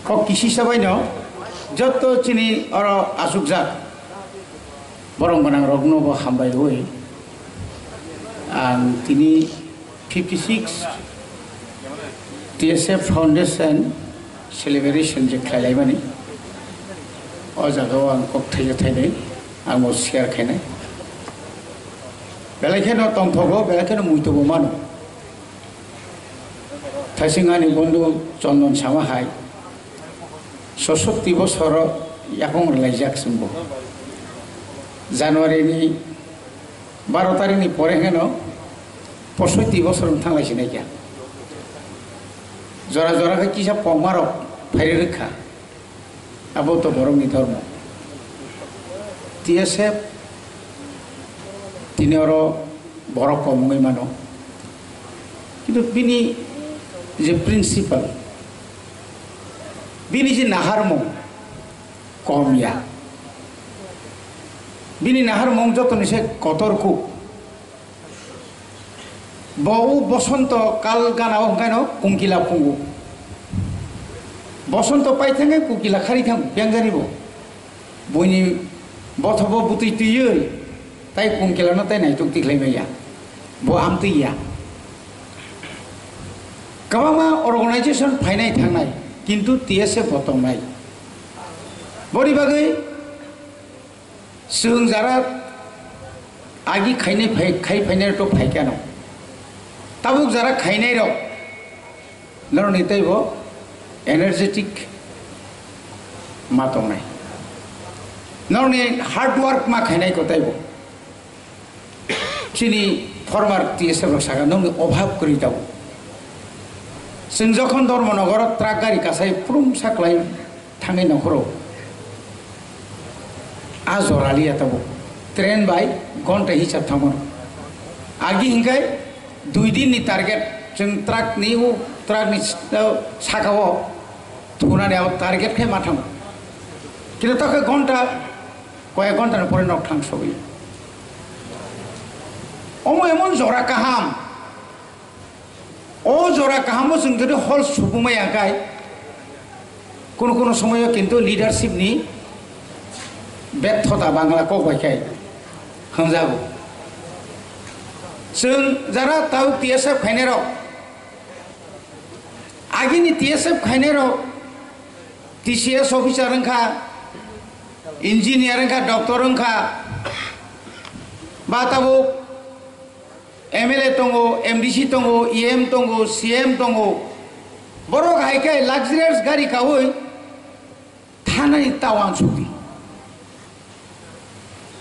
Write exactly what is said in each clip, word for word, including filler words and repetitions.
Kok kisisa baino joto chini oro achukjak borong gwnang rokno bo hambai rwi ang tini fifty six T S F Foundation celebration je khlailaimani o jagao ang kok thaisa thainwi ang bo share khainai. Belai kheno tongthogo, belai kheno muitobo mano. Thaising ani bondhu Chondon sama hai sosotti bosoro yakung rwlaijak chwngbo. January ni baro tarikh ni pore heno posotti bosor wng thanglai sinai kha. Jora jora khe kisa pokma rok phairwi rwkha. Abo to borokni dhormo. T S F tini oro borok kom wngwi mano. Kintu bini je principle, bini je naharmung kom ya. Bini naharmung jotoni se kotor kuk. Bo o bosonto kal gana o hwnkhe no kungkila phungo. Bosonto pai thangkhe kungkila khari thango, bengani bo. Buini bothobo bwtwi twiwi tai kungkilano tai naitok tikhlai maya. Bo amtwi ya. Kwbangma organization phainai thangnai, kintu T S F bo tongnai. Boni bagwi Chwng jara agi khainai phai, khai phainai rok phai khe ano. Tabuk jara khainai rok norokni teibo energetic ma tongnai. Norokni hard work ma khainai ko teibo. Chini former T S F rok saka nokni obhab kwrwi tabuk. Chwng jokhon Dharmanagar o truck gari kasai phrum saklai thangwi nongkhoro. A jora liya tabuk. Train bai gonta hisab thangmano. Agi hinkhai dui din ni target, chwng truck ni u, truck ni s-, o, saka o thunani abo target khe ma thango. Kintu ta khe gonta, koyek gonta ni pore nok thang sogwi. Omo emon jora kaham. O jora kahamo chwng jodi hol subumai ya khe, kono kono somoyo kintu leadership ni bethota Bangla kok bai khe hwnjago. Chwng jara tau T S F khainai rok, agini T S F khainai rok T C S officer wngkha, engineer wngkha, doctor wngkha, ba tabuk M L A tongo, M D C tongo, E M tongo, C M tongo. Borok hai khe luxurious gari kaui thanani ta uansukdi.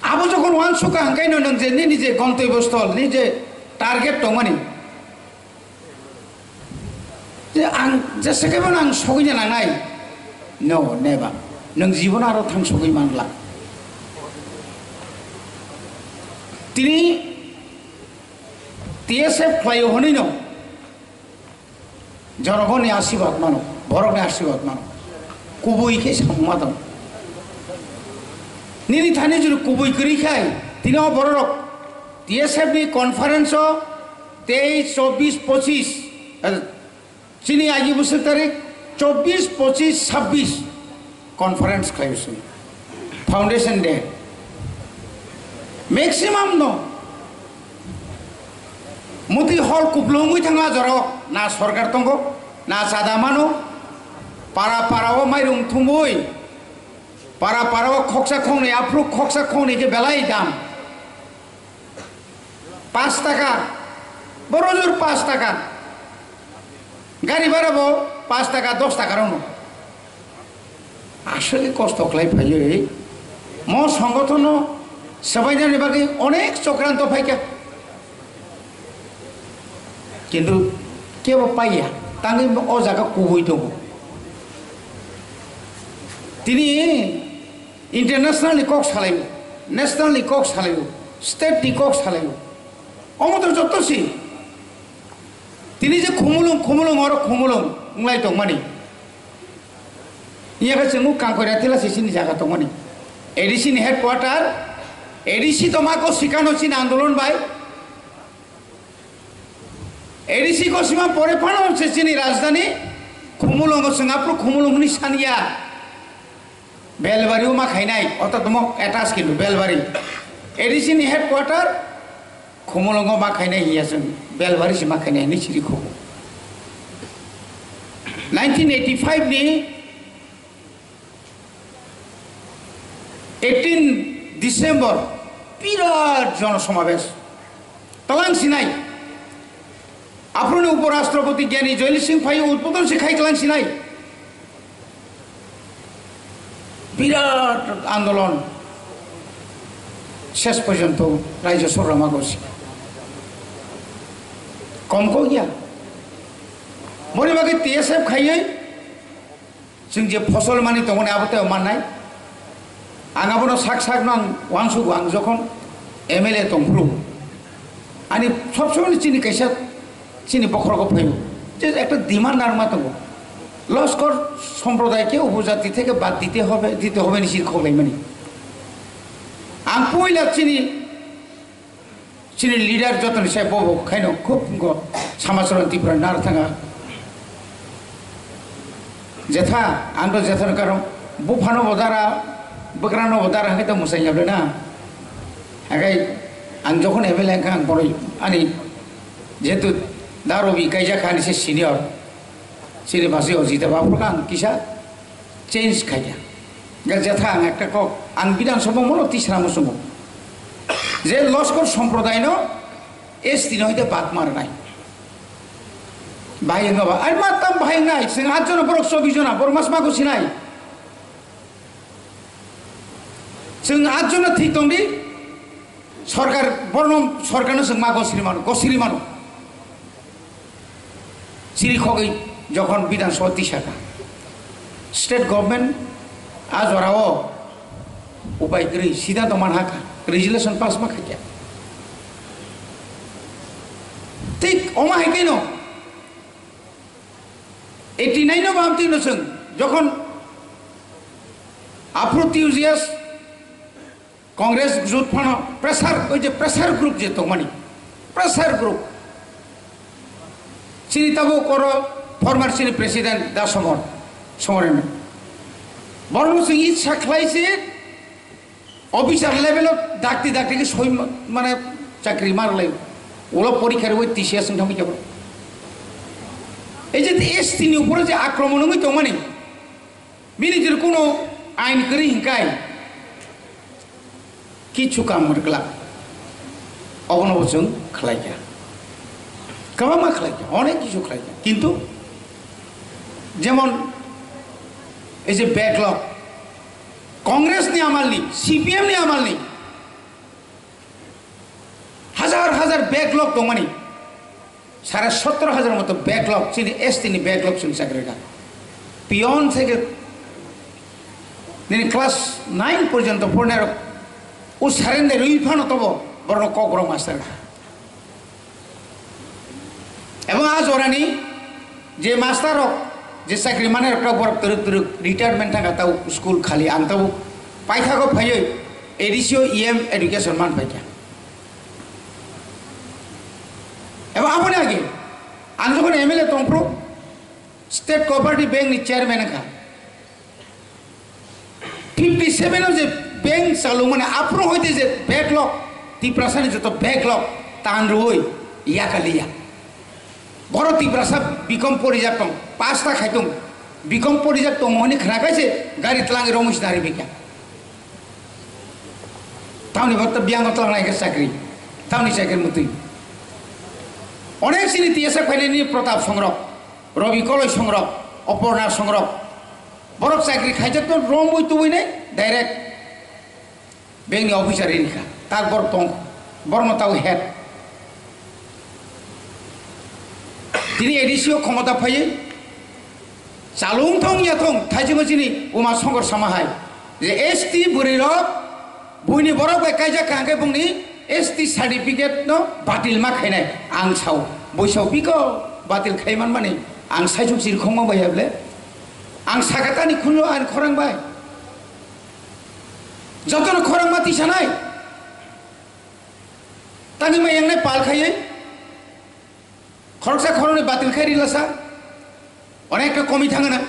Abo jokhon uansukha hwnkhe no nwng je nini je gontobyo sthol, nini je target tongmani, je ang jesa khe bono ang sogwina nangnai. No, never. Nwng jibono aro thang sogwi manglak. Tini T S F khlaio hwnwi no jonogonni asirwad mano, borokni asirwad mano. Kubui khe samung ma tong. Nini thani juru kubui kwrwi khai, tini o bororok T S F ni conference o tei chobbish pochish, eh, chini agi bwswk tarik chobbish, pochish, sabbish conference khlai bwswk. Foundation Day. Maximum no. Muti hol kupulungwi thangna jorao na sorkar tongo, na chada mano. Para para o mairung thumwi, para para o khoksa khoknwi, aphuru khoksa khoknwi khe belai dam. Paanch taka, boro jor paanch taka. Gari bhara bo paanch taka, dos taka rokno. Aswk kosto khlai phaiwi mo songothono swbainani bagwi onek chokranto phaikha. Kintu kebo paiya, tangwi o jaga kubui tongo. Tini international ni kok salaio, national ni kok salaio, state ni kok salaio. Omo to jotto si. Tini je khumulung, khumulung, oro khumulung wnglai tongmani. Iya khe chwng kangkoi rathila sisini jaga tongmani. A D C ni headquarter, A D C tongma ko sikano chini andolon bai. A D C ko sima pore phano se chini rajdhani. Khumulwngo chwng aphuru Khumulwng hwnwi sanya. Belbari o ma khainai, orthat omo attach kintu Belbari. A D C ni headquarter Khumulwngo ma khainai hiya chwng Belbari se ma khainai hinwi siri kho. Nineteen eighty-five ni eighteen December birat jono somabesh. Talang sinai. Aphuruni Upo Rashtrapati Gyani Joyal Singh phai udbodon se khai talang sinai. Birat andolon ses porjonto raijo sorrama gosi. Kom ko gya. Mori bage T S F khaiye Chwng je phosol mani tongmani abo tei mannai. Ang abono sak sak no ang uansukgo, ang jokhon M L A tongphuru. Ani sob somoi chini kaisa chini bokhorogo phaio. Je ekta demand narwkma tongo. Loskor সম্প্রদায়কে উপজাতি থেকে বাদ দিতে হবে, দিতে হবে ni sir khoblaimani. Ang puila chini Chini leader jotoni sai bobo khaino khub go Samacharan Tripura nar thanga. Jetha, ang to jethano karon buphano bo dara, bwkrano bo dara hwnkhe to mwsai yable na. Hagai ang jokhon M L A wngkha ang boroi ani jehetu da Robi kaijak kha ani se senior. Chini basi o jita baphuru kha ang kisa change khaikha. Ga jetha ang ekta kok, ang Bidhan Sabha mono tisra muchungo. Je Loskor Somprodaino S T no hoite bad marnai. Bahai wngkha ba, ai ma tam bahai wngnai, chwng atjono borok chobbish jona, borok mas ma kusinai. Chwng atjono thik tongdi, sorkar, borno sorkarno chwng ma gosiri mano, gosiri mano. Chiri khogwi jokhon Bidhan Sabha tisakha, state government a jorao upai kwrwi siddhanto manhakha, resolution pass ma khaikha. Thik omo hai khe no eighty nine no bam twi no chwng jokhon aphuru T U G S Congress jut phano pressure, oi je pressure group je tongmani, pressure group. Chini tabuk oro former chini president da Somor, Somoreno. Borokno chwng itsa khlai se officer level o dakti dakti khe soi ma-, mane chakri mar lai. Ulo porikha rwi T C S wng thangwi kebo. Ei je S T ni upore je akromon wngwi tongmani, Bini jil kuno ain kwrwi hinkai kichu kam rwkla. Obono bo chwng khlaikha. Kwbangma khlaikha, onek kichu khlaikha. Kintu jemon ei je backlog, Congress ni amal ni, C P M ni amal ni, hajar hajar backlog tongmani. Sare sotro hajar moto backlog, chini S T ni backlog chwng chakri kha. Peon theke nini class nine porjonto pornai rok, o surrender rwi phano tobo borok kok rok master kha. Ebong a jorani je master rok, je chakri manai rok, borok twrwk twrwk retirement thangkha, tau school khali, ang tau paithago phaiwi A D C o E M education man phaikha. Eba aboni age, ang jokhon M L A tongphuru, State Cooperative Bank ni chairman wngkha. Fifty seven o je bank chalung mani, aphuru hoite je backlog, Tiprasa ni joto backlog tan rwui yakaliya. Boro Tiprasa bikom porijak tong, pass ta khai tong, bikom porijak tong hwnwi khna khai se gari twlangwi romwi se nari bikha. Tamni bo to biyango twlang nai khe chakri. Tamni chakri mutwi. Onek sini T S F phainani Pratap Songrok, Robi Koloi Songrok, Oporna Songrok. Borok chakri khaijak to romwi tubui nai direct bank ni officer rini kha. Tak borok tong, borokno tau head. Tini A D C o khomota phaiwi chalung thong ya thong, thaichungo chini Uma Songkor sama hai je S T bwrwi rok buini borok bai kaijak kha hwnkhe bongni S T certificate no batil ma khainai ang sao, bui sao biko batil khai man mani ang saichung chiri khongma bai hable ang sakatani khunjo ani khorang bai jotono khorang ma tisanai tangwi ma yangnai pal khaiwi. Khoroksa khoroknwi batil khai rilasa. Onekta komi thangana.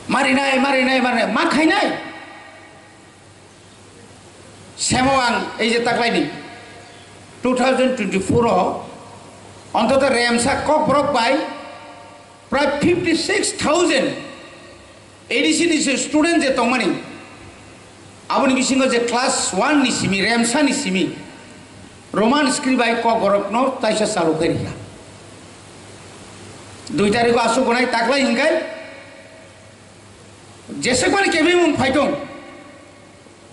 Marinai, marinai, marinai, ma khainai. Semo ang ei je taklaini two thousand twenty-four o ontoto remsa Kokborok bai prai fifty six thousand A D C ni je student je tongmani, aboni bisingo je class one ni simi, remsa ni simi, Roman script bai Kokborok no taisa chalu khe rikha. Dui tarikh o asuk gonai taklai hinkai, jesek mani kebimung phaitong,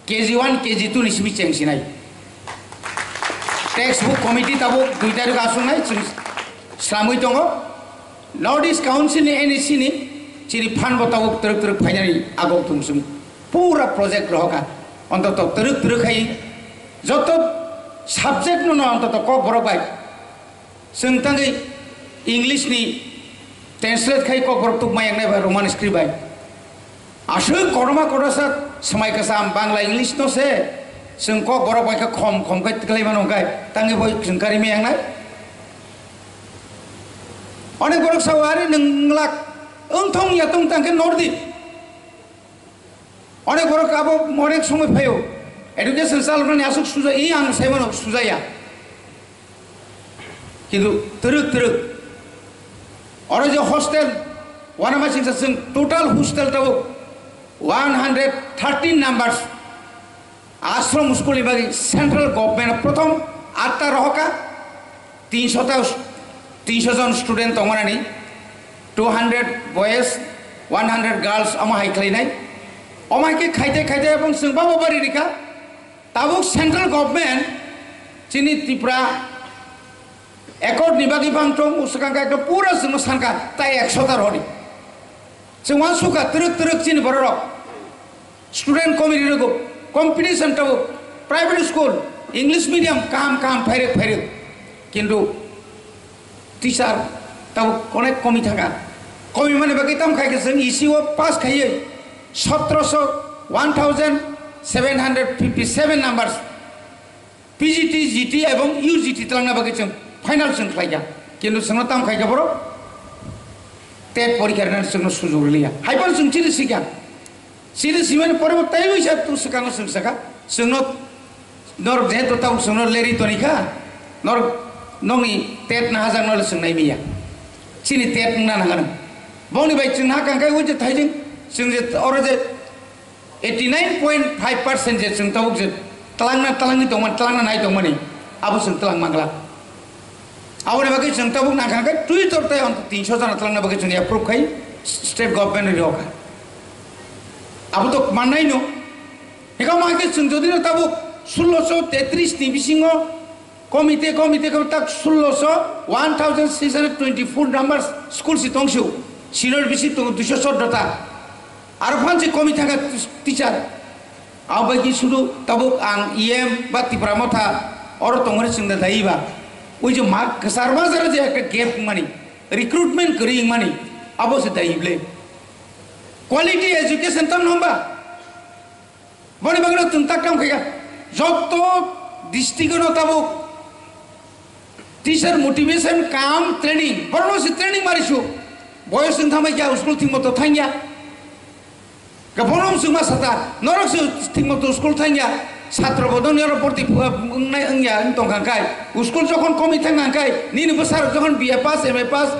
K G one, K G two ni simi cheng sinai. Textbook committee tabuk dui tarikh aswk nai chwng slamwi tongo. North East Council ni N E C ni chini phan bo tabuk twrwk twrwk phainani agok thung simi. Pura project rohoka. Ontoto twrwk twrwk khai joto subject no no ontoto Kokborok bai. Chwng tangwi English ni translate khai Kokborok tukma yangnai bai Roman script bai. Aswk kotorma kotorsa swmai kwcham Bangla English no se chwng Kokborok bai khe khom khom khai twklai mano hwnkhe tangwi bo chwng karima yangnai. Onek borok sao ari nwng glak wngthong ya tong tang khe nordi. Onek borok abo onek somoi phaio. Education chaloknani aswk suja, i ang saimano sujaya. Kintu twrwk twrwk. Oro je hostel, uanama singsa chwng total hostel tabuk one hundred thirteen numbers. Ashram school ni bagwi central government prothom atta rohoka. Tinsho ta, tinsho jon student tongmani, two hundred boys, one hundred girls, omo hai khlainai. Omo hai khe khaite khaite ebong chwng babo bari rikha. Tabuk central government chini Tripura accord ni bagwi bang tong, usukang khe ekdom pura chwngno sankha, tai ekso ta roni. Chwng uansukha twrwk twrwk chini bororok. Student committee rwgo, competition tabuk, private school, English medium, kaham kaham phairwk phairwk. Kintu teacher tabuk onek komi thangkha. Komi mani bagwi tamo khai khe chwng E C O pass khaiwi sotroso, one thousand seven hundred fifty seven numbers P G T, G T ebong U G T twlangna bagwi chwng final chwng khlaikha. Kintu chwngno tamo khaikha borok? TET porikha rwnani chwngno sujok rwliya. Haiphano chwng chini sikha. Chini simani pore bo tei wisa tu swkango chwng sakha. Chwngno norok jehetu tabuk chwngno leri tonikha. Norok nokni TET na hajak nole chwng nai miya. Chini TET wngna nangano. Boni bai chwng ha kangkai o je thaijwng chwng je oro je eighty nine point five percent je chwng tabuk je twlangna, twlangwi tongmani, twlangna nai tongmani, abo chwng twlang mangla. Aboni bagwi chwng tabuk nangkha khe Twitter tei onto tinsho jana twlangna bagwi chwng approve khai state government ni rokha. Abo to mannai no. Hika ma khe chwng jodi no tabuk sulosho tetris ni bisingo Komite, komite, komite, tak sullo so, one thousand six hundred twenty-four numbers school si tong siu. Senior bisi tongo duiso soddo ta. Aro phansi komi thangkha teacher. Abo bai ki sudu tabuk ang E M ba Tipra Motha oro tongmani chwngda dai ba. Ui je mak kwchar ma jara je ekta gap mani, recruitment kwrwi mani, abo se dai ble. Quality education tam hamba. Boni bagwi no chwng tak kam khaikha. Joto district no tabuk teacher motivation kam training. Borno si training mari su. Boyos wng thamai kya school thik moto thangya. Ka borno wng sungma sata. Norok si thik moto school thangya. Satro bodon yaro porti phuya wngnai wngya wng tong kha kai. School jokhon komi thang kha kai. Nini bwsarok jokhon B A pass, M A pass,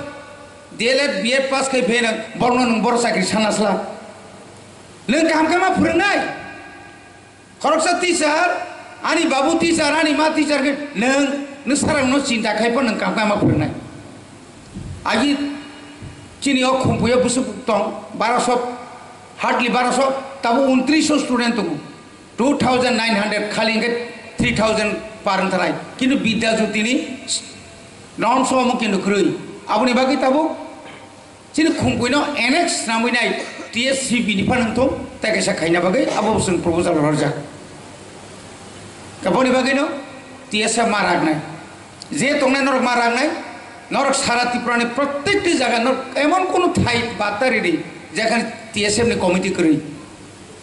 D L Ed, B Ed pass khai phainang. Borno nung boro chakri sana sla. Nwng kaham khe ma phwrwngnai? Khoroksa teacher, ani babu teacher, ani ma teacher khe nwng, nwng sarangno chinta khai pho nwng kaham khe ma phwrwngnai. Agi chini o Khumpuio bwswk tong, baro so, hardly baro so, tabo untris so student tongo. Two thousand nine hundred khali hwnkhe three thousand par wng thanai. Kintu Bidya Jyoti ni non so omo kintu kwrwi. Aboni bagwi tabuk Chini Khumpuino annex swnamwi nai T S C B ni phan wngthung, tei kaisa khaina bagwi abo chwng proposal rwjak. Aboni bagwino T S F ma raknai. Je tongnai norok ma raknai, norok sara Tripura ni prottekti jaga norok emon kunu thai batta ridi, jekhane T S F ni committee kwrwi.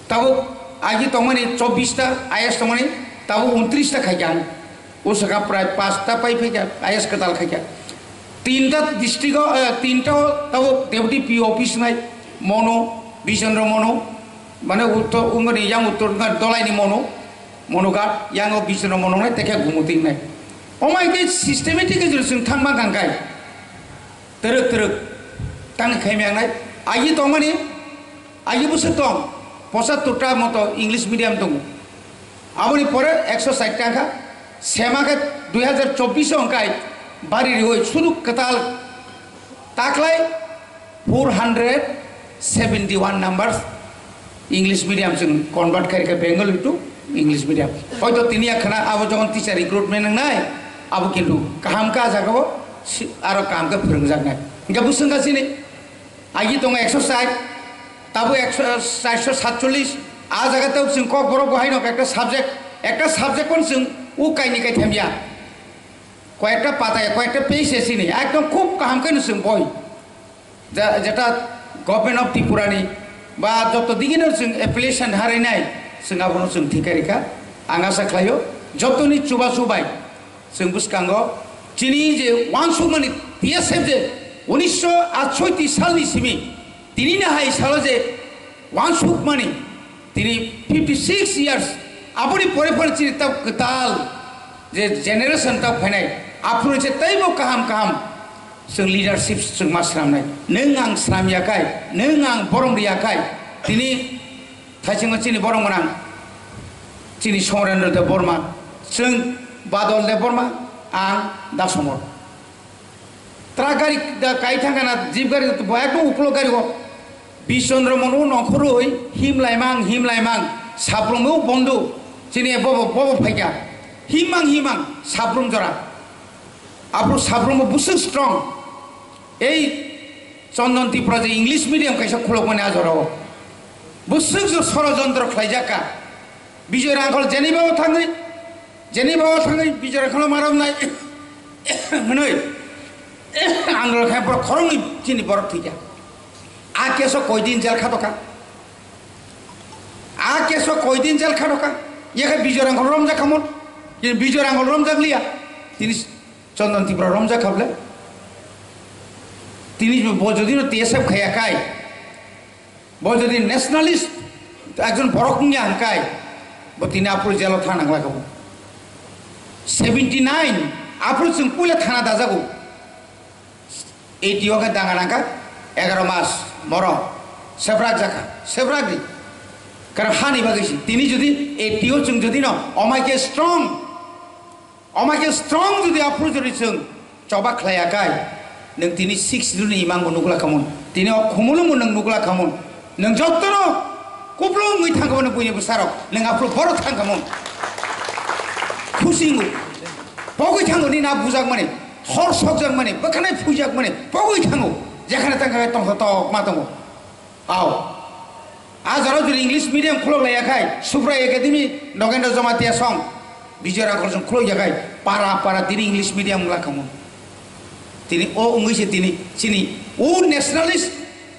Tabuk agi tongmani chobbish ta, I S tongmani tabuk untris ta khaikha ang. O saka prai pasta pai phaikha, I S kwtal khaikha. Tinta district o, eh, tinta o tabuk deputy P O office nai, Monu, Bijendra Monu, mane uttor, ungani yang uttor na dolai ni Monu, Monu Ghat, yang o Bijendra Monu nai, teke Gumuting nai. Omai ke systematic ke jil sing thang bang kang kai. Teruk teruk tang khai meng nai. Agi tong mani, agi busuk tong, posattur ta moto English medium tong. Aboni pore ekso sait ta kha, sema khe dui hazar chobbish o hwnkhe bari riwi sudu kwtal taklai four hundred seventy one numbers English medium chwng convert khairikha Bengali to English medium. Hoito tini ya khana abo jokon teacher recruitment wngnai, abo kintu kaham ka jagao si-, aro kaham khe phwrwngjaknai. Hwnkhe bwswng ka sini agi tongo ekso sait, tabuk ekso, charso satchollish, a jaga tei chwng Kokborok bo haino ekta subject, ekta subject pon chwng u kaini kaitham ya. Koyekta pata ya, koyekta page se sini, ekdom khub kaham khe no chwng boi. Ja-, jeta Government of Tripura ni ba joto digino chwng application harinai, chwng abono chwng thik kha rikha. Ang asa khlaio, jotoni chubachu bai chwng bwskango chini je wansukmani T S F je unisho atsoiti salni simi tini no hai salo je wansukmani tini fifty six years, aboni pore pore chini tab kwtal je generation tab phainai, aphuru se teibo kaham kaham chwng leadership chwng ma swnamnai. Nwng ang swnam ya khai, nwng ang borom ri ya khai, tini thaisingo chini borom gwnang, chini Somarendra Debbarma, chwng Badal Debbarma, ang Dasomor. Truck gari da kai thangkha na, jeep gari da bo ekdom uklok gari o. Bishondro mono nongkhorwi himlaimang, himlaimang, sabrumwi o bondu, chini bobo, bobo phaikha. Himang, himang, sabrum jora. Aphuru sabrum bo bwswk strong. Ei Chandan Tripura je English medium kaisa khulokmani a jora o. Bwswk je sorojontro khlaijakka. Bijoy Rangkhol jeni babo thangwi, jeni babo thangwi Bijoy Rangkhol maram nai hwnwi andolon khai borok khoroknwi chini borok thwikha. A keso koidin jel khatokha. A keso koidin jel khatokha. Yakhe Bijoy Rangkhol romjak khamon. Chini Bijoy Rangkhol romjak liya. Chini Chandan Tripura romjak khable. Tini bo jodi no T S F khaya kai. Bo jodi nationalist ekjon borok wngya hwnkhe, bo tini aphuru jelo thang nangla kabo. Seventy nine aphuru chwng puila thana dajago. Eighty o khe danga nangkha, egaro mas moro seprak jakha, seprak di. Karon hani bagwi si. Tini jodi eighty o chwng jodi no omai khe strong, Omo khe strong jodi aphuru jodi chwng choba khlaiya kai, nwng tini six ni imang bo nukla khamon, tini o khumulwng bo nwng nukla khamon, nwng jotono kupulung wngwi thang khamon buini bwsarok, nwng aphuru borok thang khamon. Khusi wngwi pogwi thango nini a bujakmani, hor sokjakmani, bwkhanai phuijakmani pogwi thango, jekhane tang kha tongthotok ma tongo. Ao. A jora juri English medium khulok laiya khai, Supra Academy, Nogendra Jamatia song, Bijoy Rangkhol song khulok ya khai, para para tini English medium wngla khamung. Tini o wngwi se tini, chini o nationalist,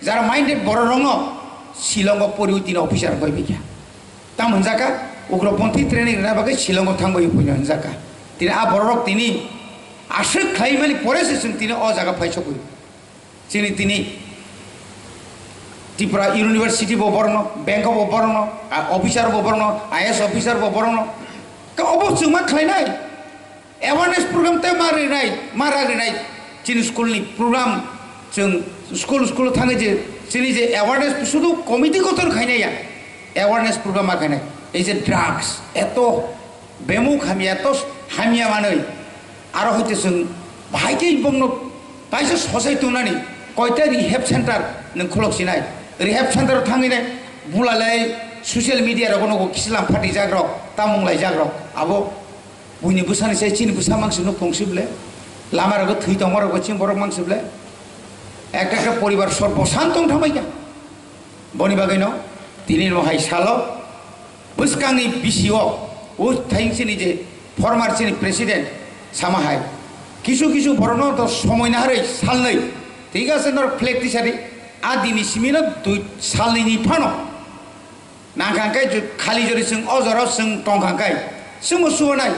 jara minded borok rokno Shillong o poriwi tini officer bai bikha. Tamo hwnjaka, ugroponthi training rwna bagwi Shillong o thangbai phunyo hwnjaka. Tini a borok rok tini aswk khlaimani pore se chwng tini o jaga phai sokwi. Chini tini Tripura University bo borokno, bank bo borokno, a, officer bo borokno, I A S officer bo borokno. Ka obo chwng ma khlainai. Awareness program tei ma rinai, ma rag rinai. Chini school ni program chwng school school thangwi je chini je awareness sudu committee gothon khainai ya. Awareness program ma khainai. Ei je drugs eto bemuk hamya tos hamya manwi. Aro hoite chwng bahai khe bongno kaisa sosai tongnani koita rehab center nwng khulok sinai. Rehab center o thangwi nai bulalai social media rogo nugo kislam phatijak rok, tamung laijak rok. Abo buini bwsani sai chini bwsa mangsi nuk tong sible. Lama rogo thwi tongma rogo chini borok mangsi ble. Ekta ekta poribar sorbo san tong thamai kha. Boni bagwino tini no hai salo bwskangni B C O, o thayung chini je former chini president sama hai. Kisu kisu borokno to somoi naharwi salnwi, thik ase, norok flag tisari, a dini simino dui salnwini phano nangkha khe ju-, khali jori chwng o jora chwng tongkha khe chwngbo suanai.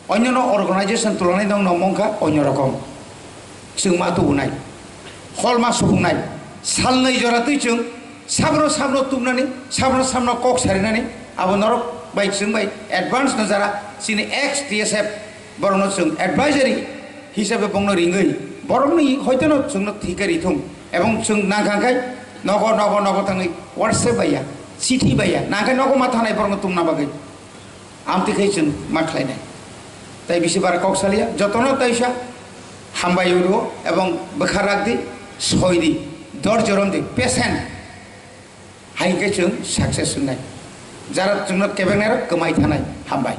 Onyono organization tulungnai nokno mungkha onyo rokom. Chwng ma tubunai, hol ma subungnai, salnwi jora twi chwng sabro sabro tubnani, sabro sabro kok sarinani, abo norok bai chwng bai advance no jara chini ex T S F borokno chwng advisory hisabe bongno ringwi borokni hoitono chwngno thikari thung ebong chwng nangkha khe nogo nogo nogo thangwi WhatsApp baiya, chithi baiya, nangkhe nogo ma thanai borokno tumna bagwi. Amtwi khe chwng ma khlainai. Tai bisi bara kok salia, jotono taisa hambai uro ebong bwkha rakdi, soidi, dorjo romdi, patient. Hai khe chwng success wngnai. Jara chwngno kebengnairok kwmai thanai. Hambai.